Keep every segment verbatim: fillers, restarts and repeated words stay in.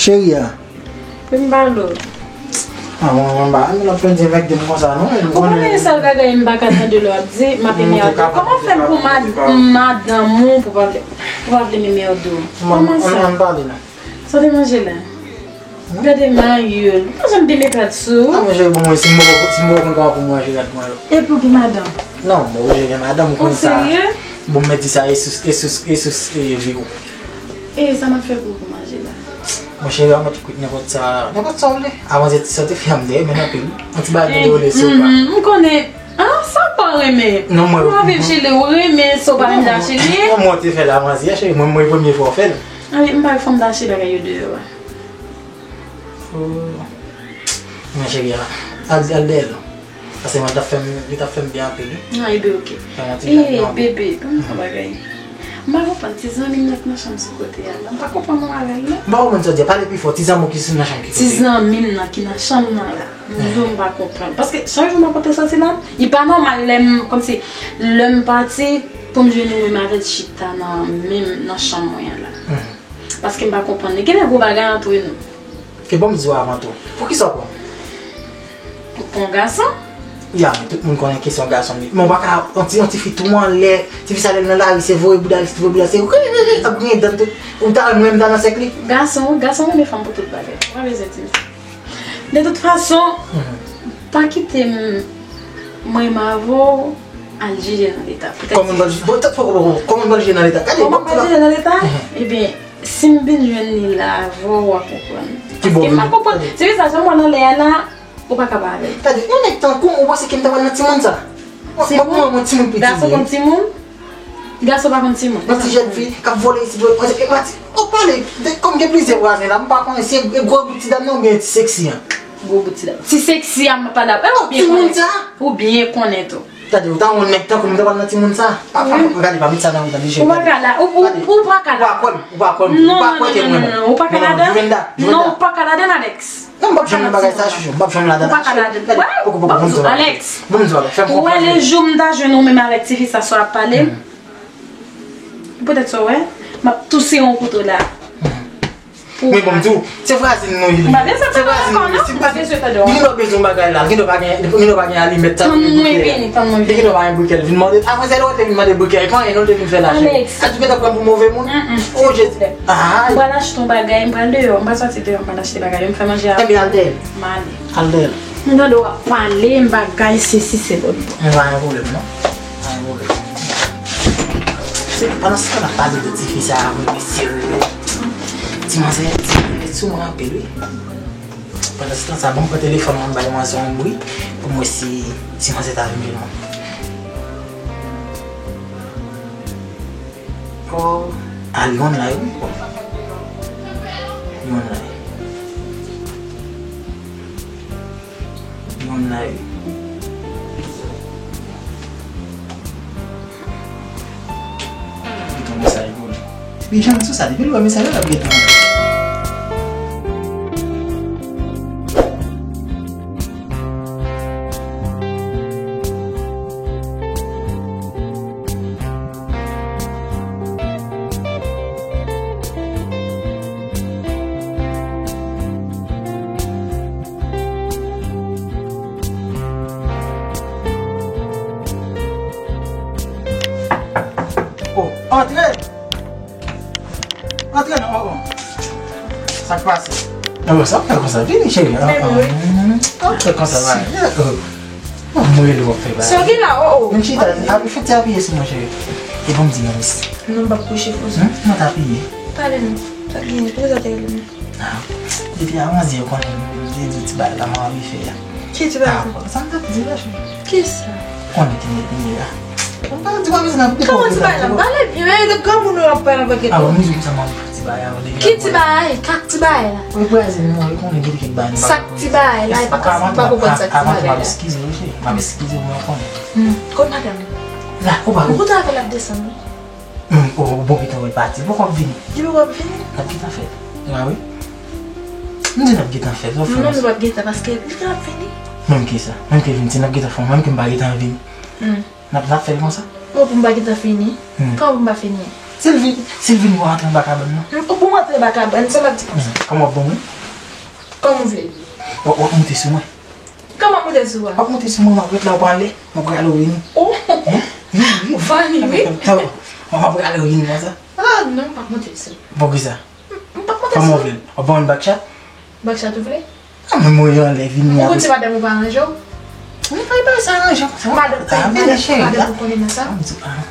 Cheri a. Wi, m ba l. Ah, mwen, mwen ba, mwen ap plenn avèk de m konsa, non? Ou konnen sèl bagay m pa ka tande lè w ap di, m ap emède. Kòman fè m pou mad-, madanm ou pou pa vle, pou pa vle m emède w? Kòman sa? Ann pale, non. Sa w te manje la? Gade Mayou, ou pa janm gen mepad sou ou. Ah, manje bon, mwen, si m poko, si m poko konn kòman pou manje, gad mwen. E pou ki madanm? Non, mwen oblije gen madanm, ou konn sa. Ou serye? Bon, mwen di sa, e sou, e sou, e sou, e viro. E sa m ap fè pou ou pou manje la? Mon cheri, a mwen te kwit nenpòt sa, nenpòt sa w vle. Avan se ti sa te fè m de, men anpil. Yon ti bagay de ole sopa. M konnen. Ah, sa pa renmen. Non, mwen. Mwen avè chile, ou renmen sopa menm da chile. Non, mwen te fè la, mwen se cheri, mwen, mwen premye fwa w fè l. Ah, m pa fè m da chile bagay yo deyò a. Oh. Men cheri a, al, al dèyè l. Paske mwen t ap fè m, li t ap fè m byen anpil, wi. Ah, ebyen, oke. Fè m yon ti jan, eh, bebe, ban m yon bagay. M pa konprann ti zanmi m nan k nan chanm sou kote a la. M pa konprann non avè l, non. M pa konprann sa w di a. Pale pi fò. Ti zanmi w ki sou nan chanm ki kote? Ti zanmi m nan ki nan chanm nan la. M di w m pa konprann. Paske chak jou m ap pote soti la, li pa nòmal lè m, kòmsi, lè m pati, pou m jwenn ou menm avè l chita nan menm, nan chanm mwen an la. Paske m pa konprann li. Genlè gwo bagay antre nou. Ke bon m di w avan tou. Poukisa w pran m? Ou pran gason? Ya, men tout moun konnen kesyon gason li. Men w pa ka, yon ti, yon ti fi tou anlè, ti fi sa lè l nan lari, se voye bouda l, voye bouda l, se ri, ri, ri, ap griyen dan l tou. Ou ta wè mwen, m ta nan sèk li. Gason, gason renmen fanm pou tout bagay. Ou pa bezwen di m sa. De tout fason, pa kite m, mwen m avè w al jije nan leta. Kòman m pral jije? Bon, tèt fò, kòman m pral jije nan leta? Gade, kòman m pral jije nan leta? Ebyen, si m vin jwenn li la avè w, w a konprann. Paske m pa konprann. Se vizaj mwen nan lè a la, ou pa ka pa avè l. Gade, yon nèg tankou w, ou panse ke m ta pral nan timoun sa? Mwen, mwen, mwen, timoun piti. Gason konn timoun? Gason pa konn timoun. Yon ti jèn fi k ap vole isit, vole, mwen, se, mwen, ti, ou pale, de, kòm gen plizyè vwazen la, m pa konnen si e gwo bout ti dam nan oubyen ti seksi an. Gwo bout ti dam. Ti seksi a, m pa dap. E, ou byen konnen. Timoun sa? Ou byen konnen tou. Gade, ou ta yon nèg tankou m, ou ta pral nan timoun sa? Pa, pa, pa, gade, pa met sa nan ou, tande, cheri. Ou pa ka la, ou, ou, ou pa ka la. Ou pa kwè m, ou pa kwè m, ou pa kwè ke mwen bon. Non, non, non, non, ou pa ka ladan. Non, Juvenda, Juvenda. Non, ou pa ka ladan, Alex. Non, m p ap janm nan bagay sa, chouchou. M p ap janm ladan. Ou pa ka ladan. Gade, poko, poko, bon, m di w, Alex. Bon, m di w, Alex. Fè m konprann. Ou wè le jou m ta jwenn ou menm avèk ti fi sa, sa w ap pale m. Poutèt sa w wè, m ap touse yon kouto la. Men bon, m di w, se vwazin nou ye. M pa bezwen tande w ankò, non. M pa bezwen tande w ankò. Li gen dwa bezwen yon bagay la, li gen dwa pa gen, li gen dwa pa gen alimèt, sa, li gen dwa pa gen brikè. Tann mwen vini, tann mwen vini. Li gen dwa pa gen brikè, li vin mande. Apre sa, lè w te vin mande brikè, pa anyen non, li te vin fè lajan. Alex. Sa tou gentan pran m pou move moun? Oh, Jezi. Ah. M pral achte yon bagay, m pral deyò, m pral sòti deyò, m pral achte bagay, m fè manje a. Ebyen, al dèyè. M ale. Al dèyè. M tande w ap pale, m bagay, sesi, se lòt bò. Men pa gen pwoblèm, non. Pa gen pwoblèm. Se pandan se tan n ap pale de ti fi sa a, vre, mesye. Ti manzè, ti manzè sou mwen anpil, wi. Pandan se tan sa, ban m pran telefòn mwen, m bay manzè yon bri, pou m wè si ti manzè ta vin jwenn mwen. Oh, a, li online la, wi. Li online. Li online la, wi. Li gen mesaj pou li. Depi jan l sou sa, depi l wè mesaj la, l ap gentan. Oh, antre! Antre non, oh, oh. Sa k pase? Oh, sa w fè konsa? Vini, cheri. Ah, ah, mm, mm, mm. Sa w fè konsa, va. Oh. Mwen rele w ap fè bagay. Sa w gen la, oh, oh. Vin chita, api, fè ti apiye sou mwen, cheri. E ban m di non, miss. Non, m p ap kouche pou sa. Hmm? Mwen t apiye. Pale non. Sa k gen? Poukisa w te rele m? Ah, depi avan zye yo konnen m te di w ti bagay la m anvi fè a. Ki ti bagay sa? Ah, sa m t ap di la, cheri. Kisa? Konnen ki nèg li ye a. Mwen pa di w anvi nan. Kòman ti bagay la? Pale byen, men de granmoun ou ap pale avèk etan. Ah, bon, m di w sa m anvi fè ti bagay avan depi. Ki ti bagay? Kak ti bagay la? Wi, vwazin mwen, li konnen gen kèk bagay m pa konprann. Sak ti bagay la, e pa konprann sak ti bagay la. Avan tou, m ap eskize w, cheri. M ap eskize w, mwen konnen. Hmm, kot madanm? La, ou pa wè. Ou kote avè l ap desann, wi. Hmm, oh, bon, gentan wè l pati. Poko ap vini. Li poko ap vini? N ap gentan fè l. A wi. M di n ap gentan fè l. Non, nou p ap gentan, paske li p ap vini. Menm ki sa? Menm ki vin, si n ap gentan fè l, menm ki m pa gentan vini. Hmm. N ap, n ap fè l konsa? Oh, pou m pa gentan fini? Hmm. Kòman pou m pa fini? Si l vin, si l vin, w a antre anba kabann nan. Ou pou m antre anba kabann, sa m ap di konsa. Kòman w ap ban mwen? Kòman w vle l ye? W ap, w ap moute sou mwen. Kòman moute sou a? W ap moute sou mwen, m ap ret la, w prale, m ap prale, w vini. Oh! Hein? Vini, vini. Vini, wi. Sa, m ap prale, w vini konsa. Ah non, m p ap moute sou. Poukisa? M p ap moute sou. Kòman w vle l? W ap ban mwen back chat? Back chat ou vle? Ah, men mwen anlè vini. Ou konn si madanm ou pa ranje w? Mwen pa bay sa ranje w. Madanm, ah, vini, cheri. Madanm ou konnen nan sa?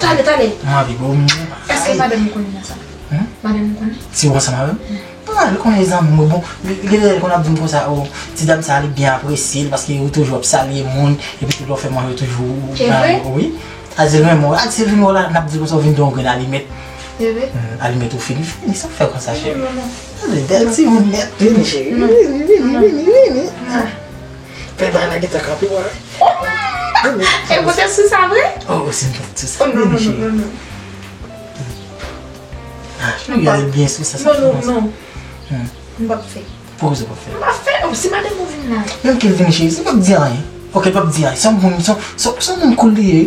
Talè, talè. Mwen anvi ba w mwen. Èske madanm ou konnen nan sa? Hmm? Madanm ou konnen? Si w ansanm avè m? Ah, li konnen zanmi mwen, bon, li, li, li konn ap di m konsa, oh, ti dam sa, li byen apresye l, paske ou toujou ap salye moun, epi tou lè w fè manje, ou toujou, wi. A di l renmen w, a di l vin wè w la, n ap di l konsa, w vin de yon grenn alimèt. Hmm, alimèt ou fini, fini, sa w fè konsa, cheri? Tande, bèl timoun nèt, vini, cheri, vini, vini, vini, vini. Ah. Fè bagay la gentan kanpe, wè. E ou te sou sa vre? Oh, si m te sou sa, vini, cheri. Ah, cheri, gade byen sou sa, sa fè konsa. Non, non, non. M p ap fè. Poukisa w p ap fè? M p ap fè, oh, si madanm ou vin la. Menm ke l vini, cheri, si l p ap di anyen. Ok, l p ap di anyen. Se yon moun, se yon, se yon, se yon moun cool li ye.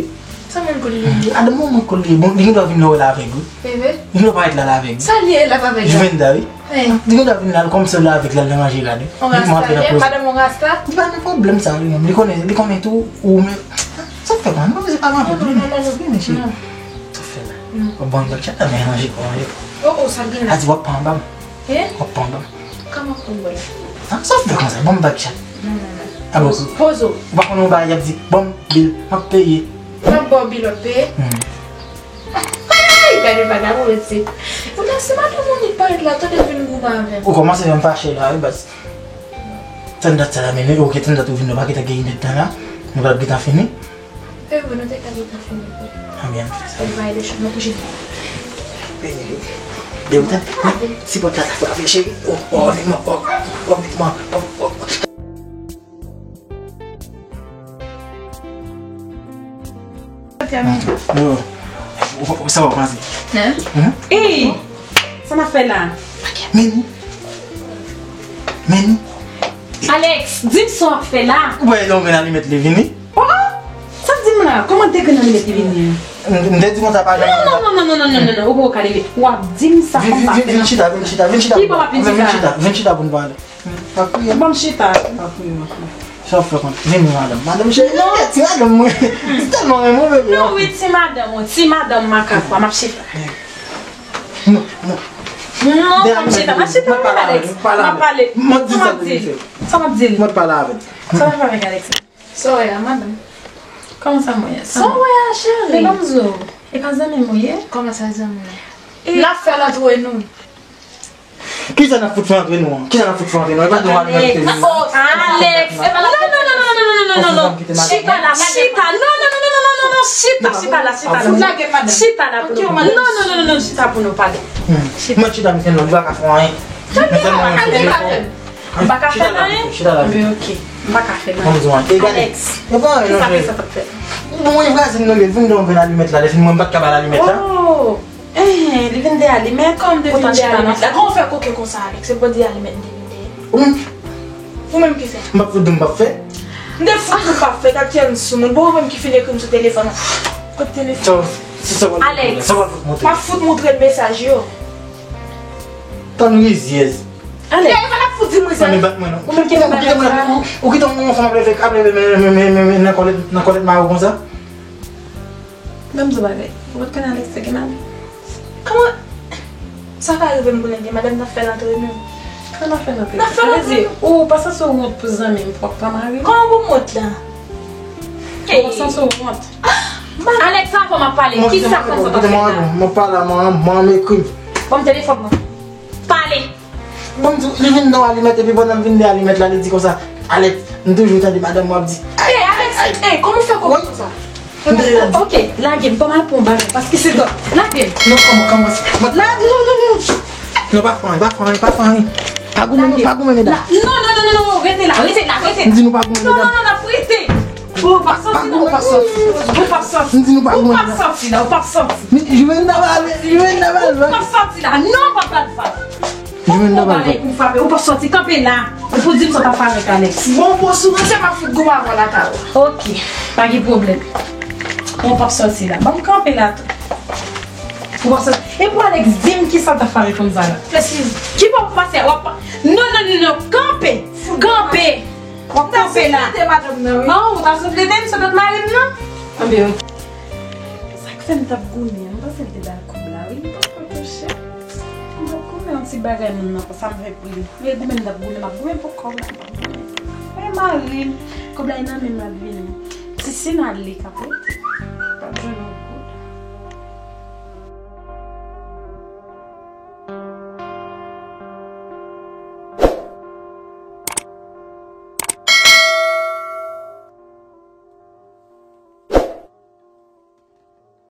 Se yon moun cool li ye. Madanm ou moun cool li ye. Bon, li gen dwa vin la w la avèg, wi. Li gen dwa parèt la, la avèg, wi. Sa li ye la avèg la? Juvenda, wi. Li gen dwa vin la, l kòmsi l la avèg la, l nan manje gade. Li mwen antre nan koze. Madanm ou rasta? Li pa nan pwoblèm sa, li menm. Li konnen, li konnen tou, ou menm. Sa w fè, man? Mwen bezwen pale avèk li. Non, non, non, non, non. Vini, cheri. Sa w fè la? W ap ban m back chat la, men ranje kò w, ranje kò w. Oh, oh, sa gen la? A di w ap pran anba m. Hein? W ap pran anba m. Kòman pou w wè? Ah, sa w fè konsa? Ban m back chat. Non, non, non. Ah, bon. Pozo. Ou pa konnen yon bagay y ap di, ban m bil, m ap peye. M ap ba w bil, w ap peye? Hmm. Ay, gade bagay, mwen se. Poutan, se madanm ou nèk parèt la, tande vin goumen avè m. Ou kòmanse fè m fache la, wi, baz. Tann dat sa la, men, ok, tann dat ou vin nan pakèt ak gen inèdtan la. Nou pral gentan fini. E wi, nou te ka gentan fini vre. Anbyen, ann fè sa. Ann va ede chòt nan kouche. Vini, vini. De ou tande? Si pòt la ta frape, cheri. Oh, oh, vin, oh, oh, vin, oh, oh. Yo, ou, ou, sa w ap panse? Hein? Ey! Sa n ap fè la? Men, men. Alex, di m sa w ap fè la. Ou wè yon grenn alimèt li vini? Oh, oh! Sa di m la? Kòman de grenn alimèt li vini an? M, m te di konsa pa janm. Non, non, non, ou poko ka leve. W ap di m sa kòm pa fè. Vin, vin, vin chita, vin chita, vin chita. Ki bò w ap vin chita? Vin chita, vin chita pou n pale. Pa kriye. Ban m chita. Pa kriye, pa kriye. Sa w fè kont? Vini, madanm. Madanm cheri, non, ti madanm mwen. M tèlman renmen w, bebe. Non, wi, ti madanm ou, ti madanm makak ou a, m ap chita. Non, non. Non, pa m chita, m ap chita, wi, Alex. M ap pale. Mwen di sa m ap di l. Sa m ap di l. Mwen pale avè l. Sa w ap fè avèk Alex? Sa w wè a, madanm? Kòman sa mwen ye? Sa w wè a, cheri? Men ban m di w, e pa zanmi m ou ye? Kòman sa zanmi w ye? N ap fè l antre nou. Kisa n ap fout fè antre nou an? Kisa n ap fout fè antre nou an? E pa de w al mèt tèlman. Alex! Alex! E pa la peine. Non, non, non, non, non, non, non, non, non. Chita la, chita. Non, non, non, non, non, non, non, non. Chita, chita la, chita la. Fout lage madanm. Chita la pou nou. Non, non, non, non, non, chita pou nou pale. Chita. Mwen chita, m tèlman, li pa ka fè anyen. Tann, m pa ka fè anyen. M pa ka fè anyen? Chita la. Chita la. Anben, ok. M pa ka fè anyen. Alex, kisa, kisa t ap fèt? Bon, mwen vwazin nou ye, vin donk vin alimèt la, lè fini mwen m pa t ka ba l alimèt la. Oh! Eh, li vin dèyè li, men kòm de vin dèyè li, la, kòman w fè koken konsa, Alex? Se pou di alimèt m te vin dèyè. Ou menm? Ou menm ki fè? M p ap fout di w m p ap fè. M te fout di w p ap fè, gad ki yonn sou moun. Bon, ou menm ki fin ekri m sou telefòn. Kot telefòn? Alex. Sa w ap fout montre? M ap fout montre l mesaj yo. Tann rizyèz. Alex. Dèyè pa l ap fout di m rizèz. Ou menm ki fè bagay sa. Ou kite yon fanm ap leve, ap leve, men, men, men, men, men, nan kòlèt, nan kòlèt mari w konsa? Ban m di w bagay. Ou pa t konn Alex te gen mari? Kòman sa ka rive m konnen gen madanm, n ap fè l antre nou? Kòman n ap fè l antre? N ap fè l antre nou. Sa vle di, ou pa sanse w wont pou zanmi m, pou w ap pran mari m? Kòman pou m wont la? Ou pa sanse w wont? Alex, avan m ap pale, kisa konsa w t ap fè la? Mwen pale a mwen, mwen ekri. Ban m telefòn mwen. Pale. Bon, m di w, li vin nan alimèt, epi pandan m vin de alimèt la, li di konsa, Alex, m toujou tande madanm mwen ap di, ay, ay, ay. Ey, Alex, ey, kòman w fè konprann sa? Ok, lage m, ban m al pran yon bagay, paske se dòt. Lage m. Non, kòman, kòman, mwen... Lage, non, non, non. Non, pa fè anyen, pa fè anyen, pa fè anyen. Pa goumen, pa goumen, medam. Non, non, non, non, non, rete la, rete la, rete la. M di nou pa goumen, medam. Non, non, non, n ap rete. Ou pa sòti la, ou pa sòti. Ou pa sòti. M di nou pa goumen, medam. Ou pa sòti la, ou pa sòti. Juvenda pale, Juvenda pale. Ou pa sòti la, non, papa l fap. Juvenda pale. Ou pa sòti, kanpe la. Ou pou di m sa w t ap fè avèk Alex. Bon, bon, sou mwen, se m ap fout goumen avè w lakay ou. Ok, pa gen pwoblèm. Ou p ap sòti la. Ban m kanpe la tou. Ou pa sot. Epi Alex, di m kisa l ta fè avèk fanm sa la. Ki pa pase, w ap pa. Non, non, non, non, kanpe! Kanpe! W ap kanpe la. An, ou ta sot leve m, se lòt mari m nan? Anben, ok. Sa k fè m t ap goumen an, m panse l te ba l kòb la, wi, m poko touche. M t ap goumen yon ti bagay moun nan, konsa m fè pou li. Men goumen m t ap goumen, m ap goumen pou kòb la, m ap goumen. Men mari m, kòb la e nan men m l ap vini. Ti sinal li k ap rete.